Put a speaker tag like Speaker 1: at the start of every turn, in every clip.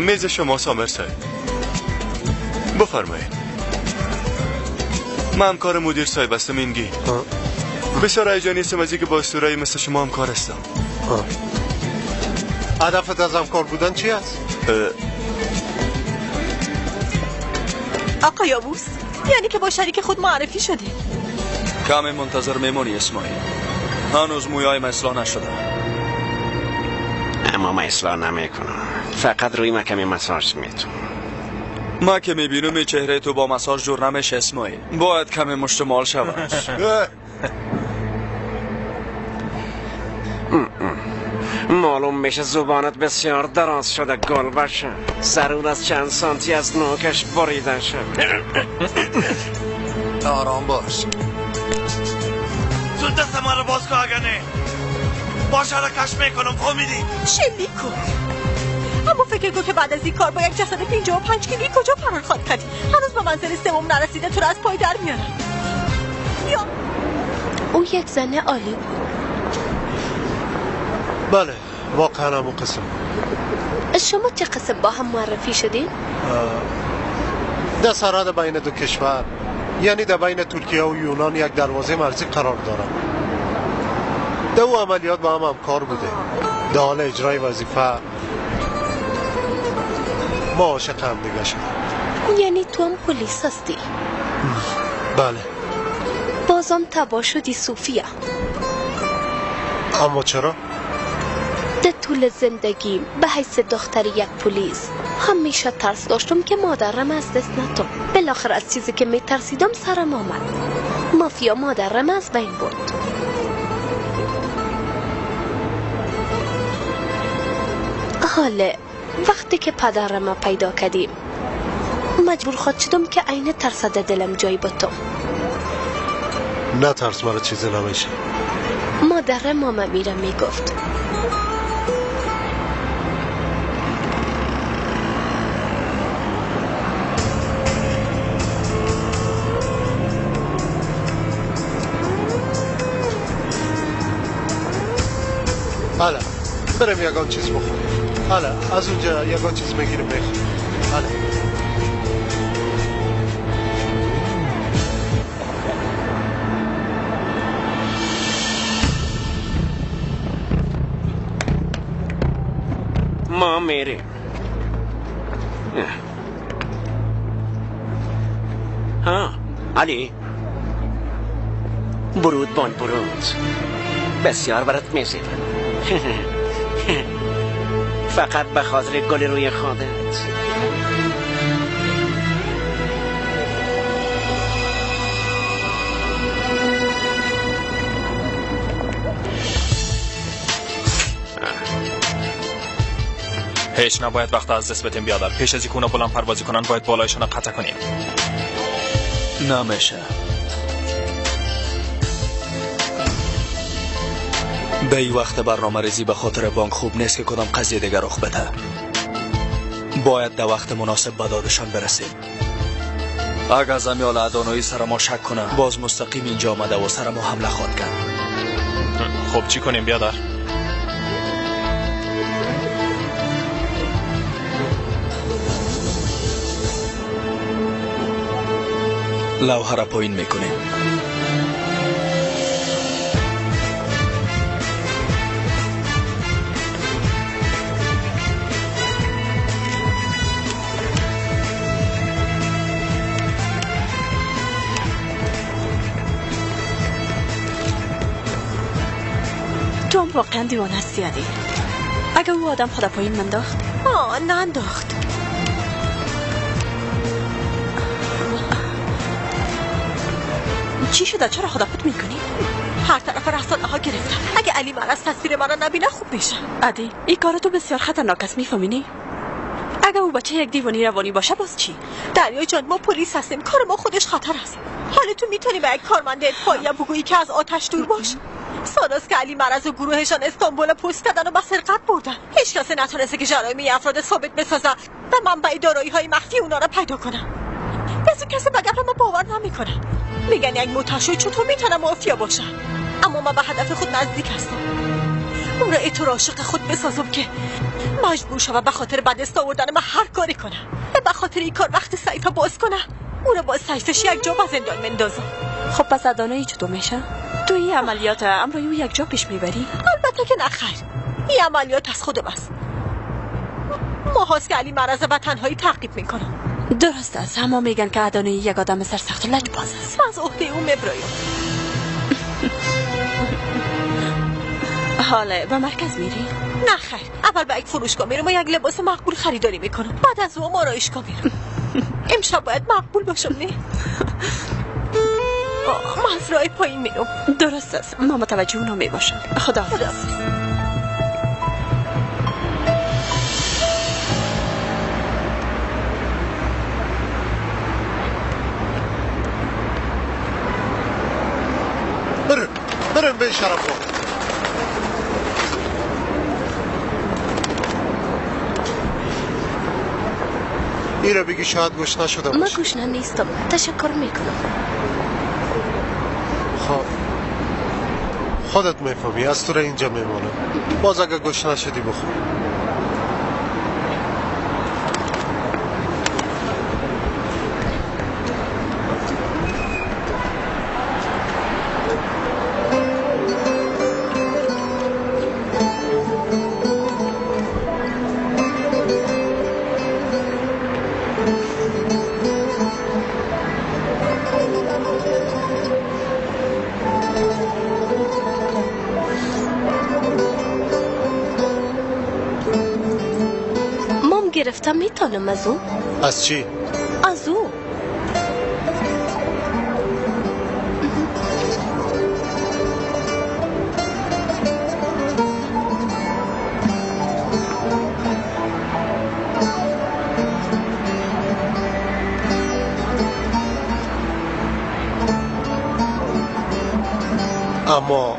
Speaker 1: میز شما سامر صاحب. بفرمایید. من همکار مدیر صاحب هستم اینگی. بسیار هیجانی هستم از اینکه با اسطوره‌ای مثل شما همکار هستم.
Speaker 2: هدفت از همکار بودن چی است؟
Speaker 3: آقا یاووز، یعنی که با شریک خود معرفی شده.
Speaker 4: کمی منتظر میمونی اسماعیل. هنوز مویایم اصلاح نشده.
Speaker 5: اما من اصلاح نمیکنم، فقط روی من کمی مساج میتونم.
Speaker 4: ما که میبینم چهره تو با مساج جور نمیشه اسماعیل، باید کمی مشتمال شود.
Speaker 5: معلوم میشه زبانت بسیار دراز شده گل باشه. ضرور از چند سانتی از نوکش بریده شد.
Speaker 2: آرام باش.
Speaker 6: تو دست من رو باز کن، اگر نه باشه را کش میکنم. فهمیدی؟
Speaker 3: شلیک کن. اما فکر کن که بعد از این کار با یک جسد 55 کیلویی کجا فرار خواهد کردی؟ هنوز به منزل سوم نرسیده تو رو از پای در میارم. یا
Speaker 7: او یک زن عالی بود.
Speaker 2: بله واقعا همون قسم.
Speaker 7: شما چه قسم با هم معرفی شدین؟
Speaker 2: در سرحد بین دو کشور، یعنی در بین ترکیه و یونان یک دروازه مرزی قرار دارد. در او عملیات با هم همکار بوده. در حال اجرای وظیفه ما عاشق هم دیگه شدیم.
Speaker 7: یعنی تو هم پلیس هستی؟
Speaker 2: بله.
Speaker 7: بازم تباه شدی صوفیا.
Speaker 2: اما چرا؟
Speaker 7: در طول زندگیم به حیث دختر یک پلیس همیشه ترس داشتم که مادرم از دست ندم. بالاخره از چیزی که میترسیدم سرم آمد. مافیا مادرم از بین برد. حالا وقتی که پدرم پیدا کردیم مجبور خود شدم که عین ترس در دلم جای بتم.
Speaker 2: نه ترس، مرا چیزی نمیشه.
Speaker 7: مادرم ماما میره میگفت.
Speaker 2: حالا برم یگان چیز بخوریم. حالا از اونجا یگان چیز میگیریم بخوریم. حالا
Speaker 5: ما میریم. ها علی، برود بان برود، بسیار برات میزیدم. فقط به خاطر گل روی خودت.
Speaker 8: هیچ نباید وقت از دست بدیم بیادر. پیش از اینکه اونا بلند پروازی کنن باید بالایشان رو قطع کنیم.
Speaker 4: نمیشه. به این وقت برنامه ریزی به خاطر بانک خوب نیست که کدام قضیه دیگر رخ بده. باید در وقت مناسب به دادشان برسیم. اگر زمیال ادانایی سر ما شک کنه باز مستقیم اینجا آمده و سر ما حمله خواهد کرد.
Speaker 8: خب چی کنیم بیادر؟
Speaker 4: لوحه را پایین میکنیم.
Speaker 3: تو هم واقعا دیوانه هستی علی. اگه او آدم خدا پایین منداخت؟ آه ننداخت. چی شده؟ چرا خدا خود میکنی؟ هر طرف رسانه ها گرفتم. اگه علی من از تصویر مرا نبینه خوب میشه. علی این کار تو بسیار خطرناک است، میفهمی؟ اگه او بچه یک دیوانی روانی باشه باز چی؟ دریا جان ما پلیس هستیم، کار ما خودش خطر است. حالا تو میتونی به یک کارمند اطفائیه بگویی که از آتش دور باش؟ سالاست که علی مرض و گروهشان استانبول پست کردن و به سرقت بردن. هیچ کسی نتونسته که جرایم افراد ثابت بسازه و منبع دارایی های مخفی اونا را پیدا کنه. کسی به گپ ما باور نمیکنه. میگن یک متشوی چطور میتونه مافیا باشه؟ اما ما به هدف خود نزدیک هستم. او را اینطور عاشق خود بسازم که مجبور شوم به خاطر به دست آوردن من هر کاری کنم و به خاطر این کار وقت سیفه باز کنم، او را با سیفش یک جا به زندان مندازم. خب پس ادانایی چطور میشه؟ تو این عملیات امرای او یک جا پیش میبری؟ البته که نه خیر، این عملیات از خودم است. ما هاست که علی مرض و تنهایی تعقیب میکنم. درست است، همه میگن که ادانایی یک آدم سرسخت و لجباز است. من از عهده او میبرایم. حالا به مرکز میری؟ نه خیر، اول به یک فروشگاه میرم و یک لباس مقبول خریداری میکنم، بعد از او آرایشگاه میرم. امشب باید مقبول باشم نه؟ من از راه پایین میرم. درست است، من متوجه اونا میباشم. خداحافظ.
Speaker 2: برم به شرف. ایره بگی شاید گوش نشده باشه.
Speaker 7: من گوش نیستم، تشکر میکنم.
Speaker 2: خب خودت میفهمی، از تو را اینجا میمانم. باز اگه گوش نشدی بخور.
Speaker 7: گرفتم میتونم از او؟
Speaker 2: از چی؟
Speaker 7: از او.
Speaker 2: اما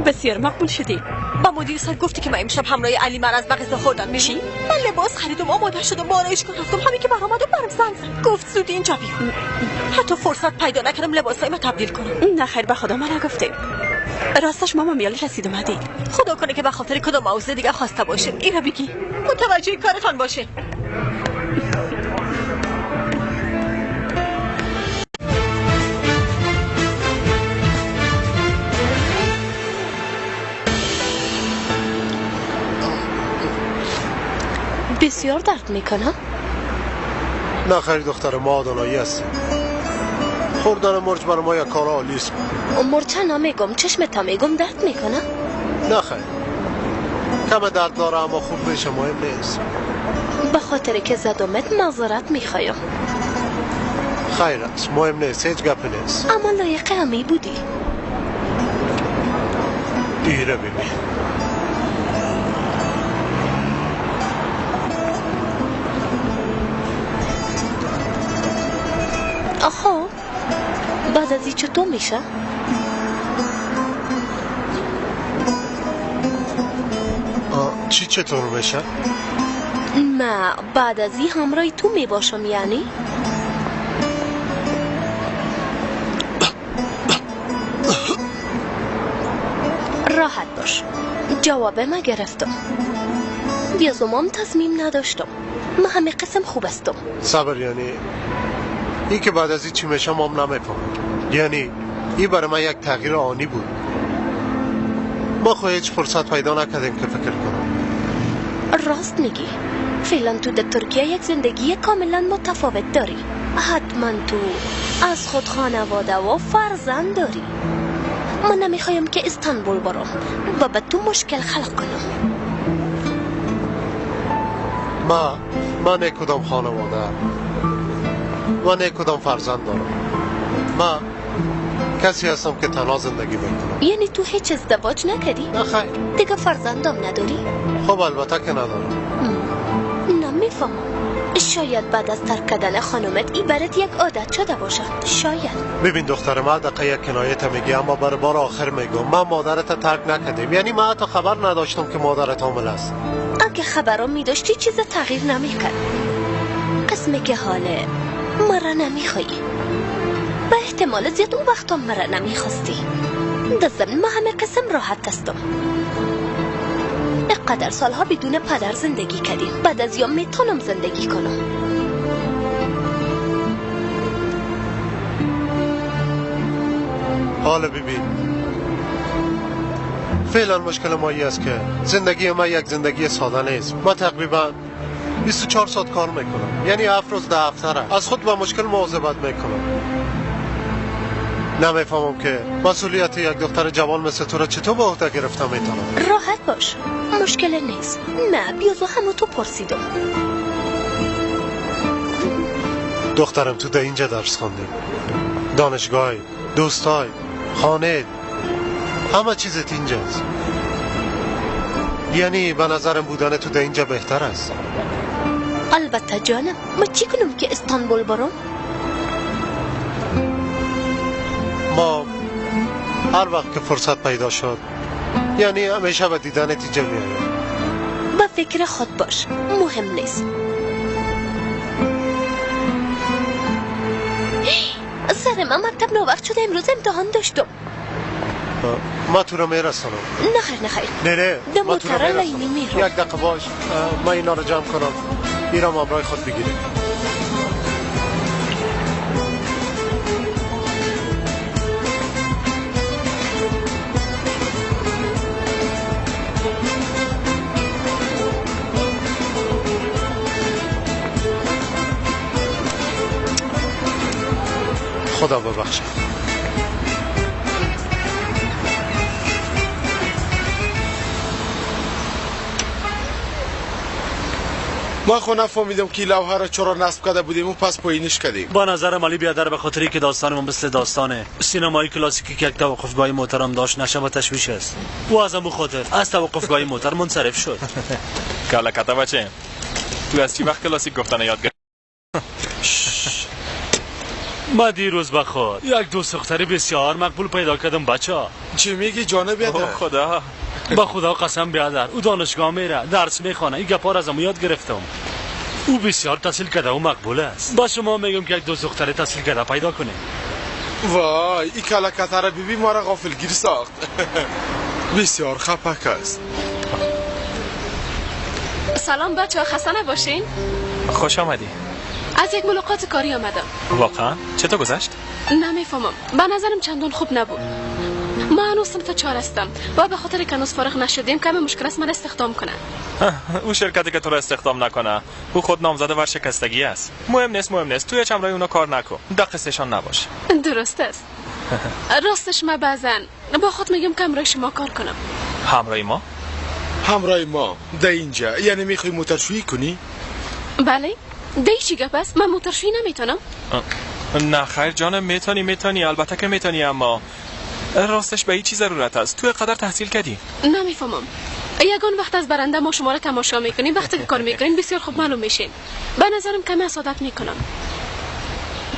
Speaker 3: بسیار مقبول شدی. با مدیر سر گفتی که من امشب همراه علی مرض به غذا خوردن میشی؟ من لباس خریدم، آماده شدم، آرایشگاه رفتم، همین که برآمدم برام زنگ زد، گفت زود اینجا بیا. حتی فرصت پیدا نکردم لباسای تبدیل کنم. نه خیر، به خدا من نگفتیم. راستش ماما میال رسید اومدی. خدا کنه که به خاطر کدام موضوع دیگه خواسته باشه. اینو بگی متوجه کارتان باشه.
Speaker 7: بسیار درد میکنم.
Speaker 2: نه خیر دختر، ما آدانایی هستیم. خوردن مرچ برای ما یک کار عالی است.
Speaker 7: مرچ نمیگم، چشمت میگم درد میکنه.
Speaker 2: نه خیر، کم درد داره اما خوب میشه، مهم نیست.
Speaker 7: به خاطر که زدمت معذرت میخوایم.
Speaker 2: خیر است، مهم نیست، هیچ گپی نیست.
Speaker 7: اما لایق همی بودی.
Speaker 2: دیره ببین.
Speaker 7: آخه بعد از این چطور میشه؟
Speaker 2: چی چطور میشه؟
Speaker 7: نه بعد از این همراه تو میباشم یعنی؟ راحت باش، جواب ما گرفتم. بیازمام تصمیم نداشتم، من همه قسم خوب هستم.
Speaker 2: صبر، یعنی این که بعد از این چی میشم هم نمیفهمم. یعنی این برای من یک تغییر آنی بود. ما خو هیچ فرصت پیدا نکردیم که فکر کنم.
Speaker 7: راست میگی. فعلا تو در ترکیه یک زندگی کاملا متفاوت داری. حتما تو از خود خانواده و فرزند داری. من نمیخوایم که استانبول برم و به تو مشکل خلق کنم.
Speaker 2: من کدام خانواده و نه کدام فرزند دارم. من کسی هستم که تنها زندگی میکنم.
Speaker 7: یعنی تو هیچ ازدواج نکردی؟
Speaker 2: نه خیر.
Speaker 7: دیگه فرزندم نداری؟
Speaker 2: خب البته که ندارم.
Speaker 7: نمیفهمم. شاید بعد از ترک کردن خانومت ای برات یک عادت شده باشه. شاید.
Speaker 2: ببین دختر، من دقیقه یک کنایت میگی، اما برای بار آخر میگم من مادرت ترک نکردیم. یعنی من حتی خبر نداشتم که مادرت حامل است.
Speaker 7: اگه خبرم میداشتی چیز تغییر نمیکرد. قسمه که حاله مرا نمیخوایی. به احتمال زیاد اون وقتا مرا نمیخواستی. در ضمن من همه قسم راحت هستم. اینقدر سالها بدون پدر زندگی کردیم، بعد از یا میتونم زندگی کنم.
Speaker 2: حالا ببین، فعلا مشکل ما این است که زندگی ما یک زندگی ساده نیست. ما تقریبا 24 ساعت کار میکنم، یعنی 7 روز در هفته. از خود با مشکل مواظبت میکنم. نمیفهمم که مسئولیت یک دختر جوان مثل تو را چطور به عهده گرفته میتونم.
Speaker 7: راحت باش، مشکل نیست. نه بیازو همو تو پرسیدم.
Speaker 2: دخترم تو در اینجا درس خواندیم، دانشگاه، دوستای، خانه، همه چیزت اینجاست. یعنی به نظرم بودن تو در اینجا بهتر است.
Speaker 7: البته جانم، ما چی کنم که استانبول برم؟
Speaker 2: ما هر وقت که فرصت پیدا شد، یعنی همیشه به دیدن اینجا میایم.
Speaker 7: به فکر خود باش، مهم نیست. سر من مکتب نوبخت شده، امروز امتحان داشتم.
Speaker 2: ما تو رو میرسانم.
Speaker 7: نخیر نخیر،
Speaker 2: نه نه، ما تو رو میرسانم. یک دقیقه باش، من اینا رو جمع کنم، ایرام همراه خود بگیریم. خدا ببخشه.
Speaker 9: ما خو نفهمیدم که لوحه را چرا نصب کرده بودیم و پس پایینش کردیم.
Speaker 10: با نظر علی بیادر به خاطری که داستان ما مثل داستان سینمایی کلاسیکی که یک توقفگاه محترم داشت نشه و تشویش است. او از امو خاطر از توقفگاه موتر منصرف شد.
Speaker 8: کلکته بچه، تو از چی وقت کلاسیک گفتن یاد گرفت؟
Speaker 10: ما دیروز به خود یک دوست دختری بسیار مقبول پیدا کردم بچه.
Speaker 9: چی میگی جانب بیادر؟
Speaker 8: خدا
Speaker 10: با خدا قسم بیادر، او دانشگاه میره، درس میخوانه، این گپا را از یاد گرفتم. او بسیار تحصیل کرده و مقبول است. با شما میگم که یک دوست دختری تحصیل کرده پیدا کنیم.
Speaker 9: وای این کلکته را بیبی ما را غافلگیر ساخت. بسیار خپک است.
Speaker 11: سلام بچه، خسته نباشین.
Speaker 8: خوش آمدی.
Speaker 11: از یک ملاقات کاری آمدم.
Speaker 8: واقعا؟ چطور گذشت؟
Speaker 11: نمیفهمم، به نظرم چندان خوب نبود. ما هنوز صنف 4 هستم و به خاطر که هنوز فارغ نشدیم کمی مشکل است من استخدام کنم.
Speaker 8: او شرکتی که تو را استخدام نکنه، او خود نامزد ورشکستگی است. مهم نیست، مهم نیست. توی چمرای اونا کار نکن، دقیقشان نباش.
Speaker 11: درست است. راستش ما بعضا با خود میگم که همراه شما کار کنم.
Speaker 8: همراه ما؟
Speaker 9: همراه ما در اینجا یعنی میخوای موترشویی کنی؟
Speaker 11: بله. دی چی گپ است؟ من موترشویی نمیتونم.
Speaker 8: نه خیر جانم، میتونی میتونی، البته که میتونی، اما راستش به هیچ ضرورت است. تو قدر تحصیل کردی.
Speaker 11: نمیفهمم. یگان وقت از برنده ما شما را تماشا میکنیم، وقتی که کار میکنین بسیار خوب معلوم میشین. به نظرم کمی حسادت میکنم.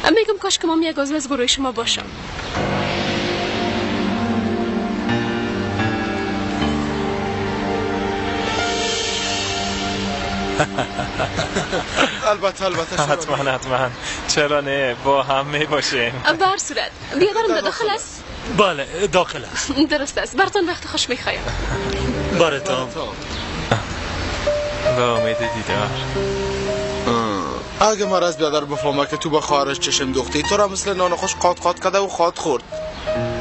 Speaker 11: میگم کاش که ما یک عضو از گروه شما باشم.
Speaker 9: البته البته
Speaker 8: حتما حتما، چرا نه، با هم می باشیم.
Speaker 11: به هر صورت بیادرم داخل است؟
Speaker 10: بله داخل است.
Speaker 11: درست است. براتون وقت خوش میخوایم.
Speaker 10: براتون
Speaker 8: به امید دیدار.
Speaker 9: اگه مرض بیادر بفهمه که تو با خواهرش چشم دوختی، تو را مثل نان خوش قات قات کرده و خواد خورد.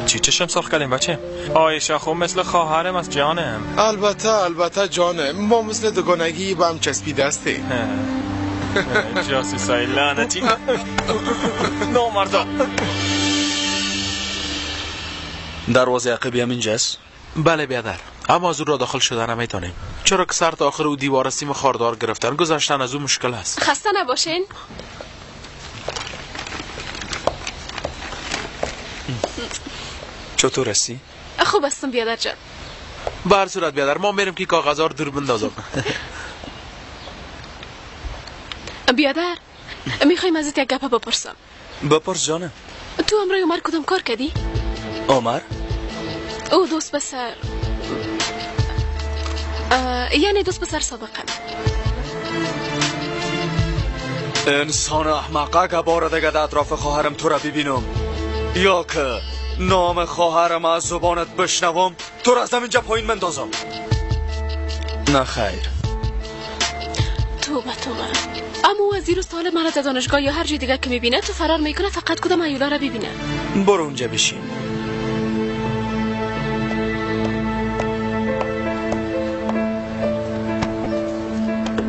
Speaker 8: چی چشم سرخ کردیم بچه؟ عایشه خب مثل خواهرم از جانم.
Speaker 9: البته البته جانم، ما مثل دوگانگی به هم چسبیده هستیم.
Speaker 8: جاسوسای لعنتی نامردا.
Speaker 4: دروازه عقبی هم اینجاست؟
Speaker 6: بله بیادر، اما از او را داخل شده نمیتونیم، چرا که سر تا آخر او دیوار سیم خاردار گرفتن، گذشتن از او مشکل است.
Speaker 11: خسته نباشین.
Speaker 4: چطور هستی؟
Speaker 11: خوب هستم بیادر جان.
Speaker 6: به هر صورت بیادر ما میریم که کاغذها رو دور بندازم.
Speaker 11: بیادر میخوایم ازت یک گپ بپرسم.
Speaker 4: بپرس جانم.
Speaker 11: تو همراه عمر کدام کار کردی؟
Speaker 4: عمر؟
Speaker 11: او دوست پسر، یعنی دوست پسر سابقم.
Speaker 4: انسان احمق، اگه بار دیگه در اطراف خواهرم تو را ببینم یا که نام خواهرم از زبانت بشنوم تو را از اینجا پایین مندازم. نه خیر.
Speaker 11: توبه توبه. اما او از دیروز تا حالا مرا در دانشگاه یا هر جای دیگه که میبینه تو فرار میکنه، فقط کدام هیولا را ببینه.
Speaker 4: برو اونجا بشین.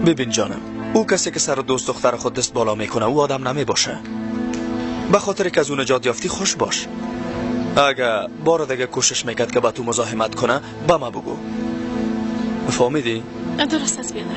Speaker 4: ببین جانم، او کسی که سر دوست دختر خود دست بالا میکنه او آدم نمی باشه. به خاطر که از اون نجات یافتی خوش باش. اگه بار دیگه کوشش میکرد که با تو مزاحمت کنه به ما بگو. فهمیدی؟
Speaker 11: درست است بیادر.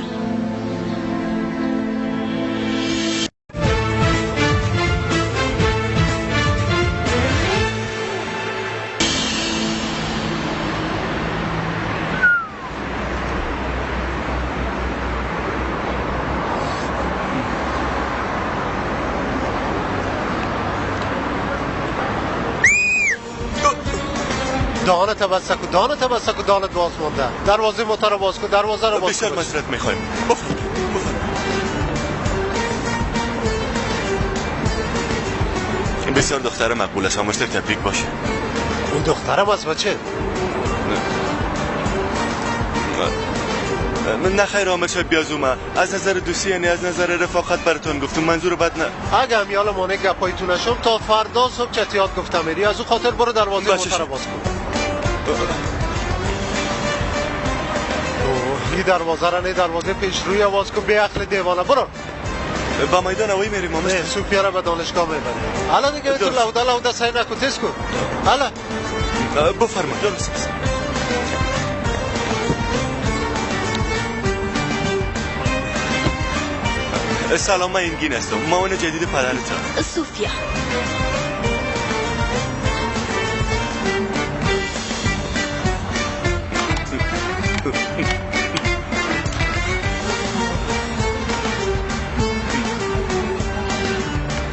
Speaker 2: دهانت بسته کن، دهانت بسته کن، دهانت باز مونده. دروازه موتور رو باز کن، دروازه رو باز کن.
Speaker 1: بسیار معذرت میخوایم. بسیار دختر مقبول است، همش تبریک باشه.
Speaker 2: این دخترم است بچه؟
Speaker 1: نه خیر عامر صاحب بیازومه. از نظر دوستی یعنی از نظر رفاقت براتون گفتم، منظور بد نه.
Speaker 2: اگه همیال مانع گپای تو نشم تا فردا صبح چتیات گفتم میری. از او خاطر برو دروازه موتور رو باز کن. این دروازه را نه، دروازه پیش روی آواز کن. بی عقل دیوانه برو.
Speaker 1: با میدان هوایی میریم.
Speaker 2: نه سوفیا را به دانشگاه میبریم. حالا دیگه تو لوده لوده سعی نکن، تیز کن. حالا
Speaker 1: بفرمایید. درست است. سلام، من اینگین هستم، معاون جدید پدرتان.
Speaker 7: سوفیا.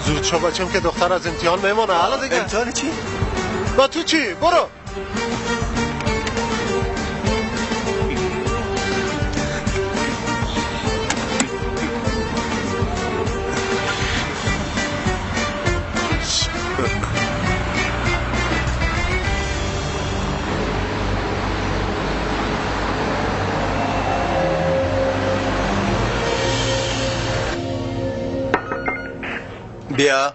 Speaker 2: زود شو بچم که دختر از امتحان میمانه. حالا دیگه
Speaker 1: امتحان چی؟
Speaker 2: با تو چی؟ برو.
Speaker 12: بیا.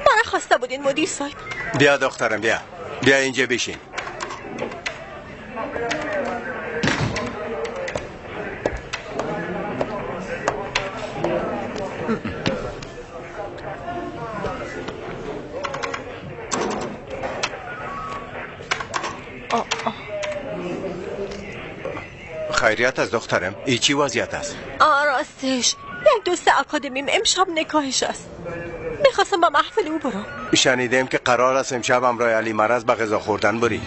Speaker 3: مرا خواسته بودین مدیر صاحب.
Speaker 12: بیا دخترم، بیا بیا اینجا بشین. خیریت از دخترم، ای چی وضعیت است؟
Speaker 3: راستش یک دوست اکادمیم امشب نکاحش است، میخواستم با محفل او برم.
Speaker 12: شنیدیم که قرار است امشب همراه علی مرز به غذا خوردن بری.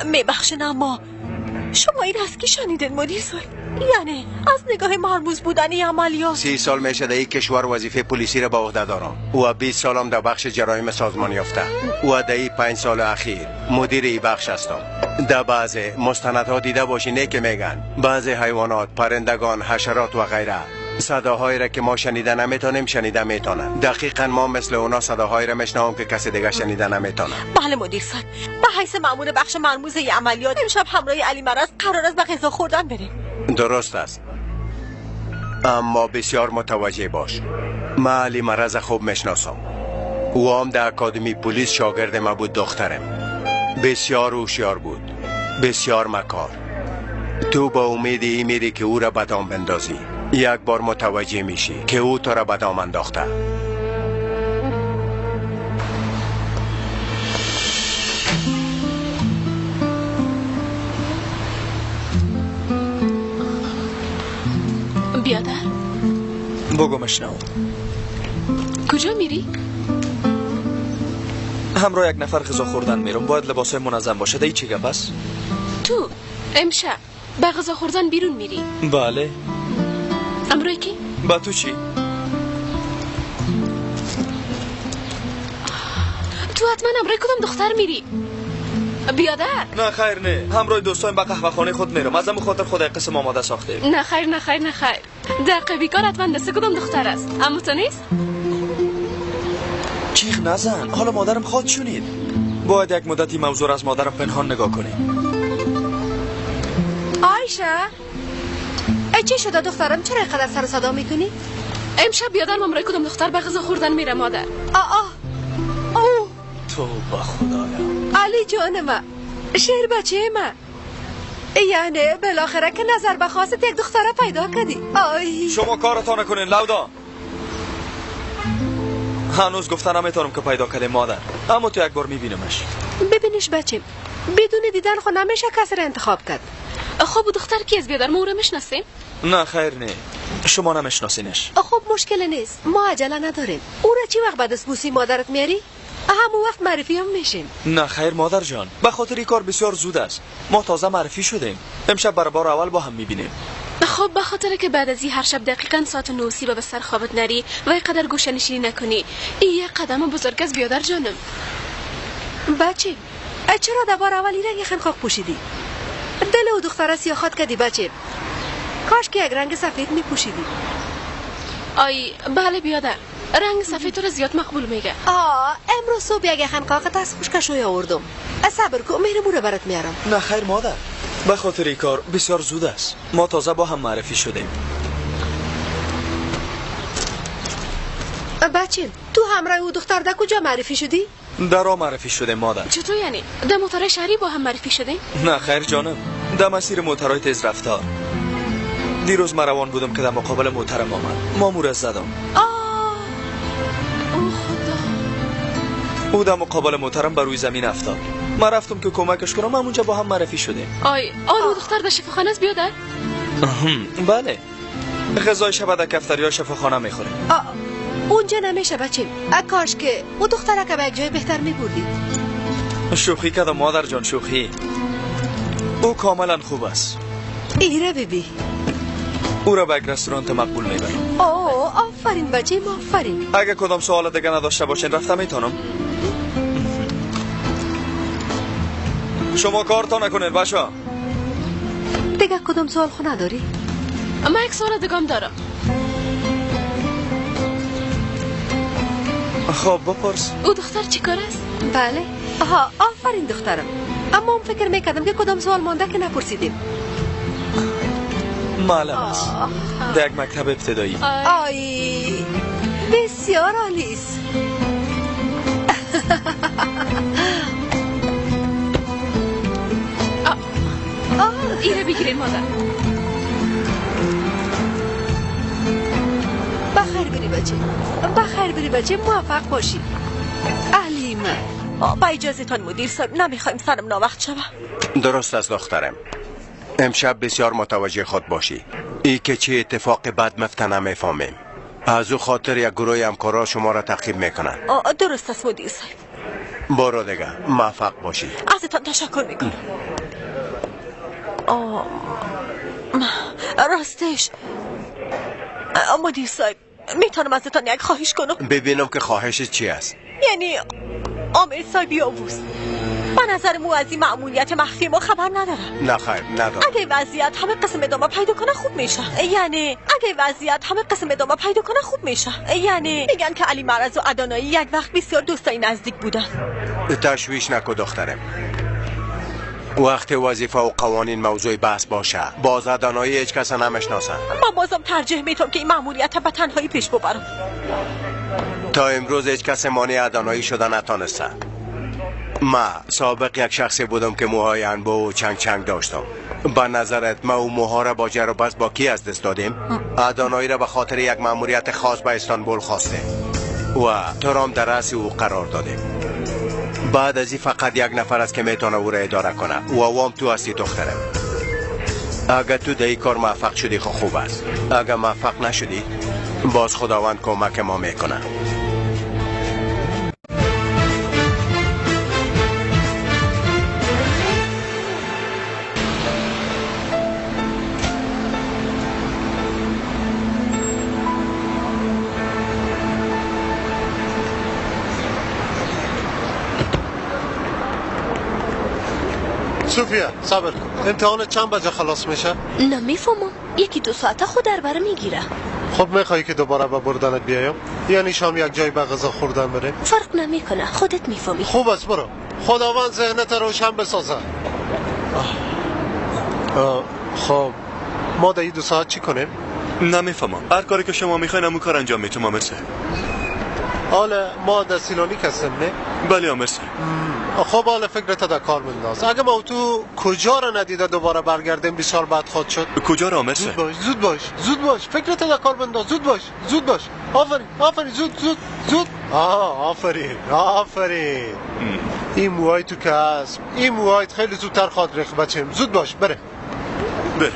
Speaker 3: میبخشین اما شما این از کی شنیدین مدیر صاحب؟ یعنی از نگاه مرموز بودن عملیات.
Speaker 12: 30 سال میشه در این کشور وظیفه پلیسی را به عهده دارم و 20 سالم در بخش جرایم سازمان یافته و در این 5 سال اخیر مدیر این بخش هستم. در بعض مستندها دیده باشی نه که میگن بعض حیوانات، پرندگان، حشرات و غیره صداهایی را که ما شنیده نمیتونیم شنیده میتونن. دقیقا ما مثل اونا صداهایی را میشنویم که کسی دیگه شنیده نمیتونه.
Speaker 3: بله مدیر صاحب، به حیث مأمور بخش مرموز عملیات امشب همراه علی مرز قرار است به غذا خوردن بریم.
Speaker 12: درست است، اما بسیار متوجه باش. من علی مرز خوب میشناسم. او هم در اکادمی پلیس شاگرد ما بود. دخترم بسیار هوشیار بود، بسیار مکار. تو با امید ای میری که او را به دام بندازی. یک بار متوجه میشی که او تو را به دام انداخته.
Speaker 11: بیادر
Speaker 4: بگو مشنو.
Speaker 11: کجا کجا میری؟
Speaker 4: همراه یک نفر غذا خوردن میرم. باید لباسای منظم باشه. دی چی گپ است؟
Speaker 11: تو امشب به غذا خوردن بیرون میری؟
Speaker 4: بله.
Speaker 11: امروی کی؟
Speaker 4: با تو چی؟
Speaker 11: تو حتما امروی کدام دختر میری؟ بیادر؟
Speaker 4: نه خیر نه، همراه دوستایم به قهوه خانه خود میرم. از خاطر خود قسم آماده ساخته.
Speaker 11: نه خیر نه خیر نه خیر، دقیقه بیکار حتما دست کدام دختر است. اما تو نیست؟
Speaker 4: چیخ نزن، حالا مادرم خواد شنید. باید یک مدتی موضوع از مادرم پنهان نگاه کنیم.
Speaker 13: عایشه، ای چی شده دخترم؟ چرا اینقدر سر و صدا میکنی؟
Speaker 11: امشب بیادرم امرای کدام دختر به غذا خوردن میره مادر.
Speaker 13: آه او
Speaker 4: توبه خدایا.
Speaker 13: علی جان ما، شیر بچه ما، یعنی بالاخره که نظر به خواست یک دختره پیدا کردی. آی
Speaker 4: شما کارتان نکنین لودا. هنوز گفته نمیتونم که پیدا کردیم مادر، اما تو یک بار میبینمش.
Speaker 13: ببینش بچه، بدون دیدن خو نمیشه کسی را انتخاب کرد.
Speaker 11: خب دختر کی از بیادر؟ ما او را میشناسیم؟
Speaker 4: نه خیر نه، شما نمیشناسینش.
Speaker 13: خب مشکل نیست، ما عجله نداریم. او را چی وقت بعد از بوسی مادرت میاری؟ همون وقت معرفی هم میشیم.
Speaker 4: نه خیر مادر جان، به خاطر این کار بسیار زود است. ما تازه معرفی شدیم، امشب برای بار اول با هم میبینیم.
Speaker 11: خب به خاطر که بعد از این هر شب دقیقاً ساعت 9:30 به سر خوابت نری و اینقدر گوشه نشینی نکنی، این یک قدم بزرگ از بیادر جانم.
Speaker 13: بچه چرا در بار اول این رنگ خنخاک پوشیدی؟ دل او دختره سیاخات کردی بچه. کاش که یک رنگ سفید میپوشیدی.
Speaker 11: آی بله بیادر، رنگ سفید تو را زیاد مقبول میگه.
Speaker 13: آه امروز صبح یک خنقاقت از خوشکشوی آوردم. صبر کن میرم او را برات میارم.
Speaker 4: نه خیر مادر، به خاطر این کار بسیار زود است. ما تازه با هم معرفی شدیم.
Speaker 13: بچه تو همراه او دختر در کجا معرفی شدی؟
Speaker 4: در راه معرفی شده مادر.
Speaker 11: چطور یعنی؟ در موتورهای شهری با هم معرفی شدیم؟
Speaker 4: نه خیر جانم، در مسیر موتورهای تیز رفتار. دیروز من روان بودم که در مقابل موترم آمد. ما مو را زدم.
Speaker 11: آه او خدا.
Speaker 4: او در مقابل موترم بر روی زمین افتاد. من رفتم که کمکش کنم، همونجا با هم معرفی شدیم.
Speaker 11: آی آن دختر در شفاخانه است بیادر؟
Speaker 4: بله، غذای شب در کفتریا شفاخانه میخوریم.
Speaker 13: اونجا نمیشه بچه. کاش که او دختره که به یک جای بهتر میبردی.
Speaker 4: شوخی کردم مادر جان، شوخی. او کاملا خوب است.
Speaker 13: ایره ببی.
Speaker 4: او را به یک رستوران مقبول میبرم.
Speaker 13: اوه آفرین بچه، آفرین.
Speaker 4: اگه کدام سوال دیگه نداشته باشین رفته میتونم. شما کارتا نکنین بچه.
Speaker 13: دیگه کدام سوال خو نداری؟
Speaker 11: من یک سوال دیگه هم دارم.
Speaker 4: خب بپرس.
Speaker 11: او دختر چی کار است؟
Speaker 13: بله. آها آفرین دخترم. اما من فکر میکردم که کدام سوال مانده که نپرسیدیم.
Speaker 4: معلم است در یک مکتب ابتدایی.
Speaker 13: آی بسیار عالی است.
Speaker 11: ایره بگیرین مادر.
Speaker 13: بخیر بری بچه، بخیر بری بچه، موفق باشی. علی من
Speaker 3: با اجازه تان مدیر صاحب، نمیخوایم سرم ناوقت شوه.
Speaker 12: درست است دخترم، امشب بسیار متوجه خود باشی. ای که چه اتفاق بد مفته نمیفهمیم. از او خاطر یک گروه همکارا شما را تعقیب میکنن.
Speaker 3: درست است مدیر صاحب.
Speaker 12: برو دیگه، موفق باشی.
Speaker 3: ازتان تشکر میکنم. راستش مدیر صاحب، میتونم ازتان یک خواهش کنم؟
Speaker 12: ببینم که خواهش چی است.
Speaker 3: یعنی آمر صاحب یاووز به نظر مو از این مأموریت مخفی ما خبر ندارم.
Speaker 12: نه خیر ندارم.
Speaker 3: اگه وضعیت همه قسم ادامه پیدا کنه خوب میشه. یعنی اگه وضعیت همه قسم ادامه پیدا کنه خوب میشه. یعنی میگن که علی مرز و ادانایی یک وقت بسیار دوستای نزدیک بودن.
Speaker 12: تشویش نکن دخترم. وقت وظیفه و قوانین موضوع بحث باشه، باز ادانایی هیچ کس نمیشناسن.
Speaker 3: من بازم ترجیح میتم که این مأموریت به تنهایی پیش ببرم.
Speaker 12: تا امروز هیچ کس مانع ادانایی شده نتانسته. ما سابق یک شخصی بودم که موهای انبو و چنگ چنگ داشتم. به نظرت ما و موها را با جر و بس با کی از دست دادیم؟ ادانایی را به خاطر یک مأموریت خاص به استانبول خواستیم و تو را هم در رأس او قرار دادیم. بعد از این فقط یک نفر است که میتونه او را اداره کنه و وام تو هستی دخترم. اگر تو در این کار موفق شدی خو خوب است، اگر موفق نشدی باز خداوند کمک ما میکنه.
Speaker 2: سوفیا صبر کن، امتحان چند بجه خلاص میشه؟
Speaker 7: نمیفهمم، 1-2 ساعته خود در بر میگیره.
Speaker 2: خب میخوایی که دوباره به بردنت بیایم؟ یعنی شام یک جای به غذا خوردن بریم؟
Speaker 7: فرق نمیکنه، خودت میفهمی.
Speaker 2: خوب است برو، خداوند ذهنت روشن بسازه. خب ما در این 2 ساعت چی کنیم؟
Speaker 1: نمیفهمم، هر کاری که شما میخواین همون کار انجام میتونم آمر صاحب.
Speaker 2: حالا ما در سیلانی هستیم نه؟
Speaker 1: بله آمر صاحب.
Speaker 2: خب حالا فکرت در کار بنداز. اگه ما تو کجا را ندیده دوباره برگردیم بسیار بد خواهد شد.
Speaker 1: کجا را آمر صاحب؟
Speaker 2: زود باش، زود باش، زود باش، فکرت در کار بنداز، زود باش، زود باش. آفرین، آفرین، زود زود زود. آفرین، آفرین. این موهای تو که هست، این موهایت خیلی زودتر خواهد ریخت بچم. زود باش، بره.
Speaker 1: بره.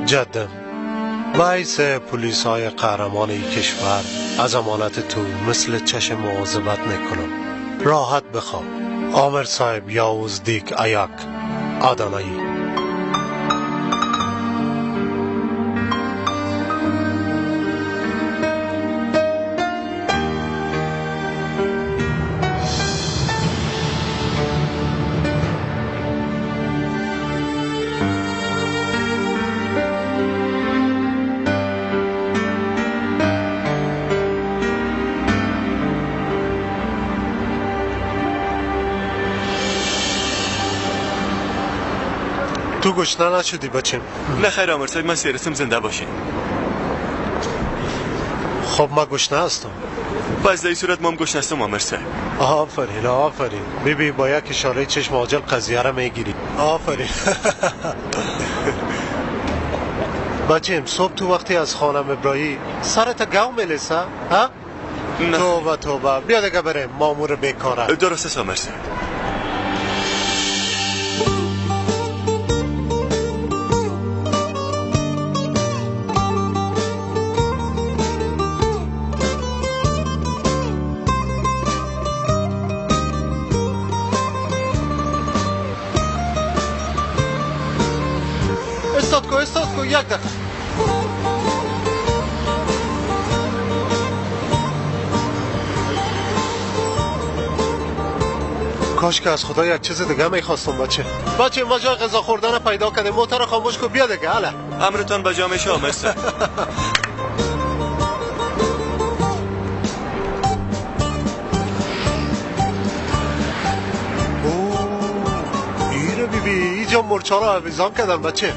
Speaker 2: جدم ویس پلیس های قهرمان ای کشور از امانت تو مثل چشم مواظبت نکنم. راحت بخواب آمر صاحب. یاوز دیک ایاک آدانایی. تو گشنه نشدی بچم؟
Speaker 1: نه خیر آمر صاحب، من سیرسم، زنده باشین.
Speaker 2: خب ما گشنه هستم.
Speaker 1: پس در این صورت ما هم گشنه هستم آمر صاحب.
Speaker 2: آفرین آفرین. ببین با یک اشاره چشم عاجل قضیه را میگیری. آفرین. بچم صبح تو وقتی از خانم ابراهی سرت گو میلیسه؟ ها؟ توبه توبه، بیا دیگه بریم مامور بیکاره.
Speaker 1: درست است آمر صاحب.
Speaker 2: استاد کو، یک دقیقه. کاش که از خدا یک چیز دیگه میخواستم بچه. بچه ما جای غذا خوردن پیدا کردیم، موتر خاموش کو بیا دیگه. هلا
Speaker 1: امرتان به جا میشه آمر صاحب.
Speaker 2: اوه ایره بی بی، اینجا مرچا رو آویزان کردن بچه.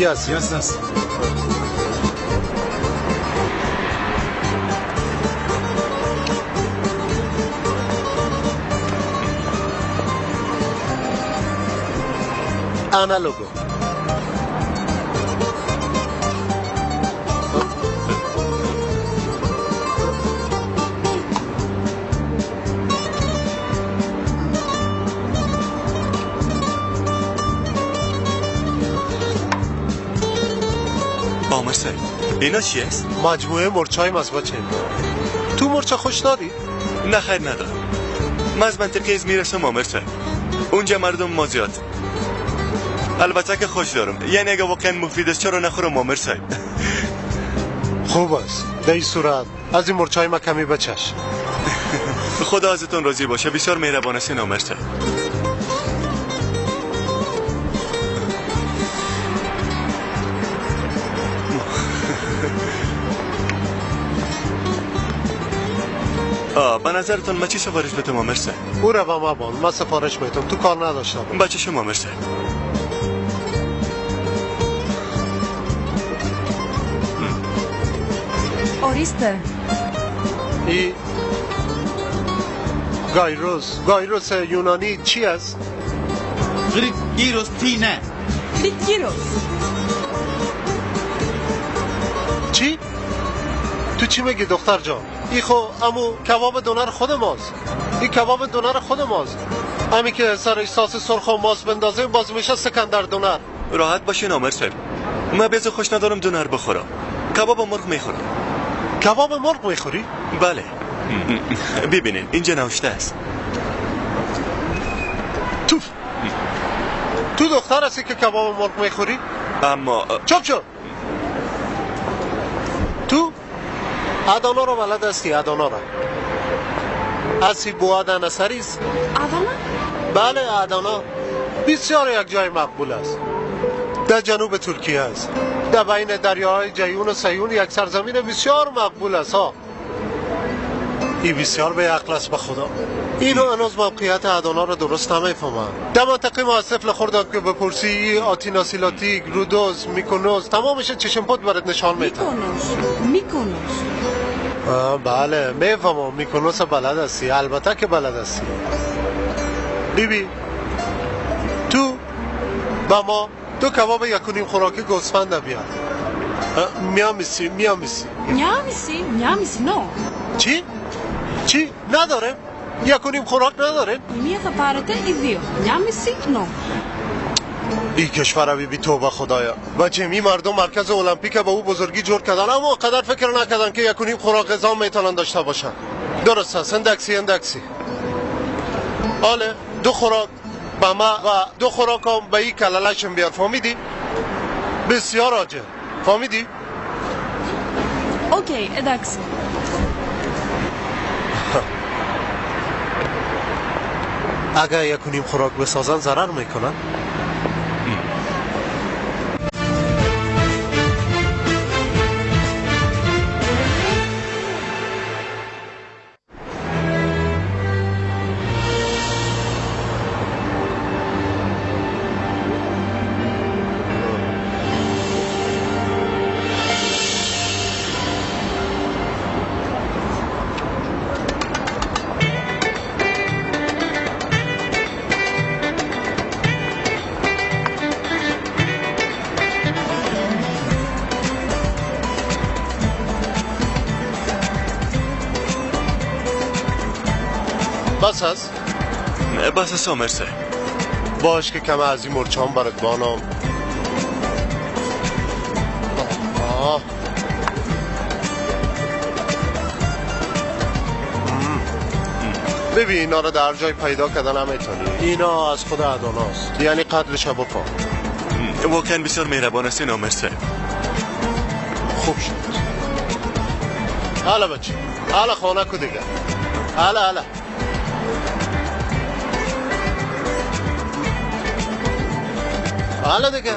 Speaker 2: Yes.
Speaker 14: Yes, yes.
Speaker 2: Analogo.
Speaker 1: اینا چی است؟
Speaker 2: مجموعه مرچای ماست بچه. تو مرچه خوش داری؟
Speaker 1: نه خیر ندارم. من از منطقه ازمیر هستم آمر صاحب. اونجا مردم ما زیاد. البته که خوش دارم، یعنی اگه واقعا مفید است چرا نخورم آمر صاحب؟
Speaker 2: خوب است. در این صورت از این مرچای ما کمی بچش.
Speaker 1: خدا ازتون راضی باشه، بسیار مهربان هستین آمر صاحب. به نظرتون من چی سفارش بدم آمر صاحب؟
Speaker 2: او را به ما بان، من سفارش میتم، تو کار نداشته باش.
Speaker 1: بچه شما آمر صاحب.
Speaker 14: Ορίστε.
Speaker 2: ای گایروس، گایروس یونانی چی است؟
Speaker 15: گیروس تینه.
Speaker 14: گیروس.
Speaker 2: چی؟ تو چی میگی دختر جان؟ ای خو امو کباب دونر خود ماست. این کباب دونر خود ماست. همی که سرش ساس سرخ و ماست بندازیم باز میشه سکندر دونر.
Speaker 1: راحت باشین آمر صاحب، من بیز خوش ندارم دونر بخورم. کباب مرغ میخورم.
Speaker 2: کباب مرغ میخوری؟
Speaker 1: بله. ببینین اینجا نوشته است.
Speaker 2: تو دختر هستی که کباب مرغ میخوری؟
Speaker 1: اما
Speaker 2: چپ چپ. تو ادانا رو بلد هستی؟ ادانا را هستی بو ادانا سریس؟
Speaker 14: ادانا؟
Speaker 2: بله ادانا بسیار یک جای مقبول است. در جنوب ترکیه است، در بین دریاهای جیون و سیون یک سرزمین بسیار مقبول است. ها این بسیار به عقل است به خدا. اینو هنوز موقعیت ادانا رو درست نمیفهمم. در منطقه ما از طفل خوردم که بپرسی آتینا سیلاتیک، رودوز، میکونوس، تمامش چشم پت برات نشان میده.
Speaker 14: میکونوس.
Speaker 2: بله میفهمم، میکونوس بلد هستی، البته که بلد هستی. بیبی تو با ما دو کباب 1.5 خوراکی گوسفند بیار. میامیسی میامیسی
Speaker 14: میامیسی میامیسی نو.
Speaker 2: چی؟ چی؟ نداره؟ 1.5 خوراک نداره؟
Speaker 14: μία θα πάρετε οι δύο. Μια μισή νο.
Speaker 2: این کشور بی بی توبه خدایا. بچه این مردم مرکز المپیک به او بزرگی جور کردن، اما قدر فکر نکردن که 1.5 خوراک غذا میتونن داشته باشن. درست است. اندکسی اندکسی. آله دو خوراک به ما و دو خوراک هم به این کلالشم بیار. فهمیدی؟ بسیار عاجل. فهمیدی؟
Speaker 14: اوکی εντάξει.
Speaker 2: اگر 1.5 خوراک بسازن ضرر میکنن؟ بس هست؟
Speaker 1: بس هست آمر صاحب.
Speaker 2: باش که کم از این مرچان برات بانم. ببین اینا رو در جای پیدا کردن هم میتونی. اینا از خود اداناست، یعنی قدرش بفهم.
Speaker 1: واقعا بسیار مهربان هستین آمر صاحب.
Speaker 2: خوب شد. حالا بچه حالا خانه کو دیگه. حالا حالا حالا دیگه.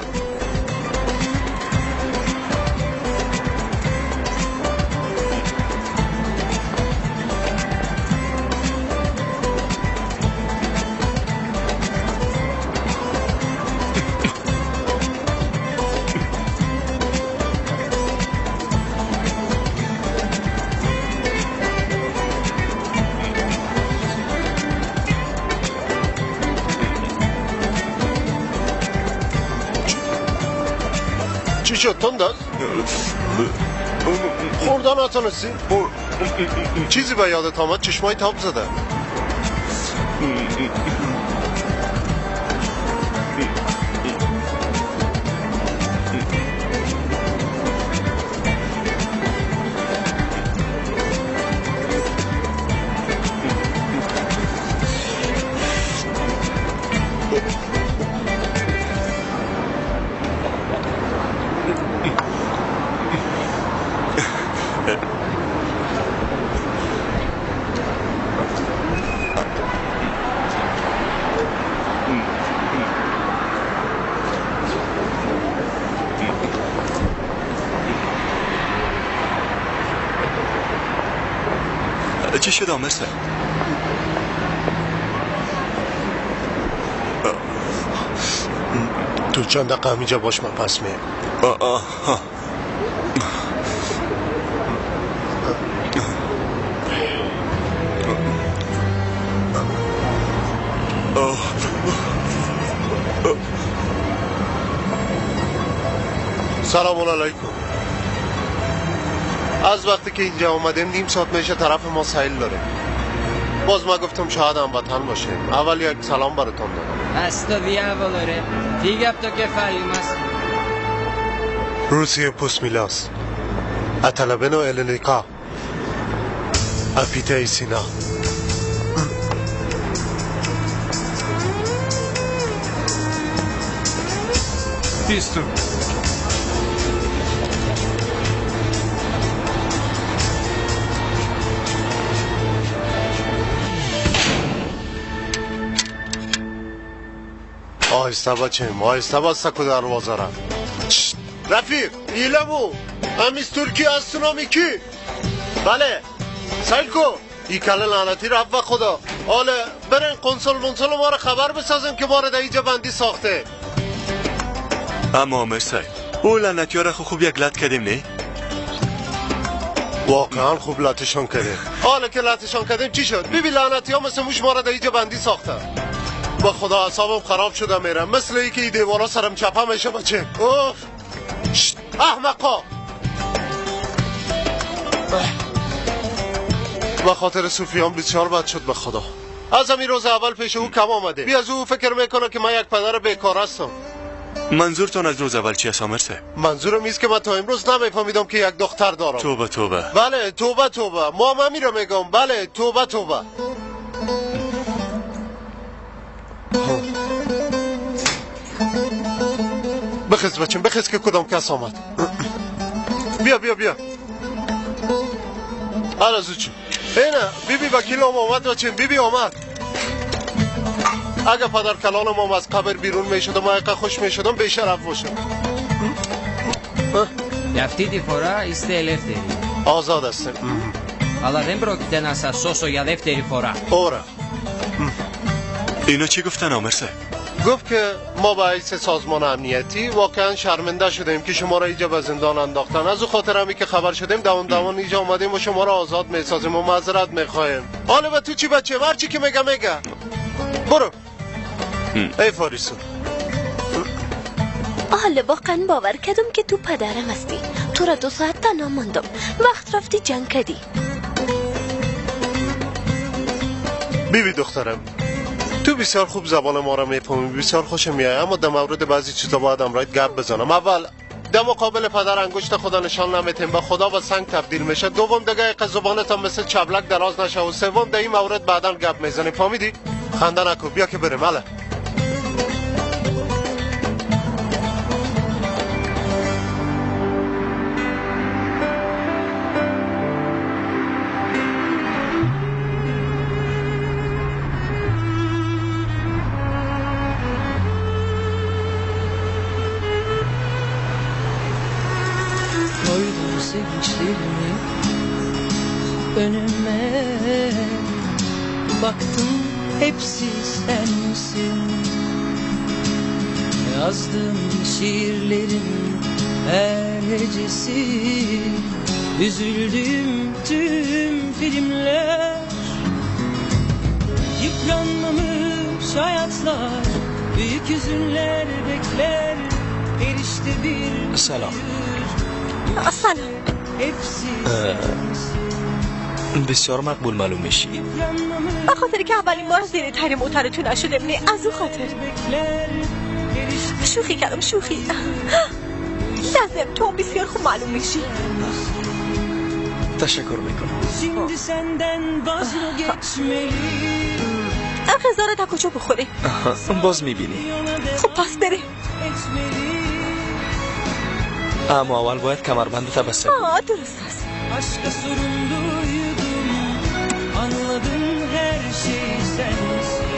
Speaker 2: چی شد تند است؟ خوردن نتونستی؟ چیزی به یادت آمد؟ چشمای تاب زده.
Speaker 1: چی شد آمر صاحب؟
Speaker 2: تو چند دقیقه همینجا باش، من پس میام. سلام علیکم. از وقتی که اینجا اومدیم نیم ساعت میشه طرف ما سیل داره. باز ما گفتم شاید هموطن باشیم. اول یک سلام براتون دادم.
Speaker 16: Sto diavolo re, φύγε από το κεφάλι μας.
Speaker 2: روسیه پوسمیلاس، اتلبنو النیکا، اپیته سینا.
Speaker 9: بیستو.
Speaker 2: آهسته بچیم، آهسته باز سکو دروازه را. رفیق ایلمو همیز ترکی از سونامی کی؟ بله سیل کو ای کله لعنتی رب و خدا. حالا برین کنسول منسول ما را خبر بسازیم که ما را در اینجا بندی ساخته.
Speaker 1: اما آمر صاحب، او لعنتی ها را خوب یک لط کردیم نه؟
Speaker 2: واقعا خوب لطشان کردیم. حالا که لطشان کردیم چی شد؟ ببین لعنتی ها مثل موش ما را در اینجا بندی ساختن. با خدا اعصابم خراب شده میرم، مثل ای که ای دیوارا سرم چپه میشه بچه. اوف احمقا. به خاطر سوفیان بسیار بد شد به خدا. از همین روز اول پیش او کم آمده. بی از او فکر میکنه که من یک پدر بیکار هستم.
Speaker 1: منظورتون از روز اول چی است آمر صاحب؟
Speaker 2: منظورم ایست که من تا امروز نمیفهمیدم که یک دختر دارم.
Speaker 1: توبه توبه.
Speaker 2: بله توبه توبه، ما هم همین رو میگم. بله توبه توبه. بخیز بچم، بخیز که کدام کس آمد. بیا بیا بیا. آره زود چون اینه بیبی وکیلم آمد بچم، بیبی آمد. اگه پدر کلانم هم از قبر بیرون میشد و من خوش میشدم بیشرف باشم.
Speaker 16: Για αυτή τη φορά είστε ελεύθεροι.
Speaker 2: آزاد هستیم.
Speaker 16: Αλλά δεν πρόκειται να σας σώσω για δεύτερη φορά.
Speaker 2: Ωραία.
Speaker 1: اینو چی گفتن آمر صاحب؟
Speaker 2: گفت که ما به حیث سازمان امنیتی واقعا شرمنده شدیم که شما را اینجا به زندان انداختن. از او خاطر همی که خبر شدیم دوان دوان اینجا آمدیم و شما را آزاد میسازیم و معذرت میخواهیم. حالا به تو چی بچه؟ هر چی که میگه میگه. برو ای فاریسو.
Speaker 7: حالا واقعا باور کردم که تو پدرم هستی. تو را 2 ساعت تنها ماندم. وقت رفتی جنگ کردی.
Speaker 2: بیبی دخترم، تو بسیار خوب زبان ما را میفهمی، بسیار خوشم میاد، اما در مورد بعضی چیزا باید امرایت گپ بزنم. اول در مقابل پدر انگشت خدا نشان نمیتیم، به خدا و سنگ تبدیل میشه. دوم دیگه ایقه زبانت هم مثل چبلک دراز نشه. و سوم در این مورد بعدا گپ میزنی، فهمیدی؟ خنده نکن، بیا که بریم. اله
Speaker 16: Sevinçlerimi önüme baktım, hepsi sensin. Yazdığım şiirlerin her hecesi, üzüldüğüm tüm filmler, yıpranmamış hayatlar, büyük hüzünler bekler. Erişte bir
Speaker 4: سلام.
Speaker 3: سلام.
Speaker 4: بسیار مقبول معلوم میشی.
Speaker 3: به خاطر که اولین بار زیر تر موترتون نشدم، نه از او خاطر. شوخی کردم، شوخی. لازم تو بسیار خوب معلوم میشی.
Speaker 4: تشکر میکنم.
Speaker 3: غذا رو تا کجا بخوری؟
Speaker 4: باز میبینی.
Speaker 3: خب پس بریم.
Speaker 4: اما اول باید کمربند بسته کنی.
Speaker 3: آه درست است.
Speaker 16: Aşka sorun duydum, anladım her şey sensin.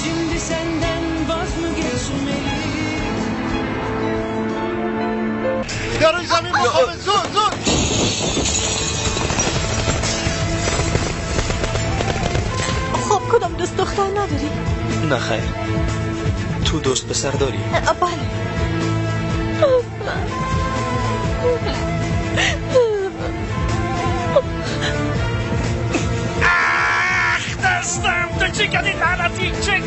Speaker 16: Şimdi senden vaz mı geçmeli?
Speaker 2: در روی زمین بخوابه، زود زود.
Speaker 3: دختر نداری؟
Speaker 4: نه خیر. تو دوست پسر داری؟
Speaker 3: بله.
Speaker 5: اخ دستم، تو چی کردی لعنتی؟ چه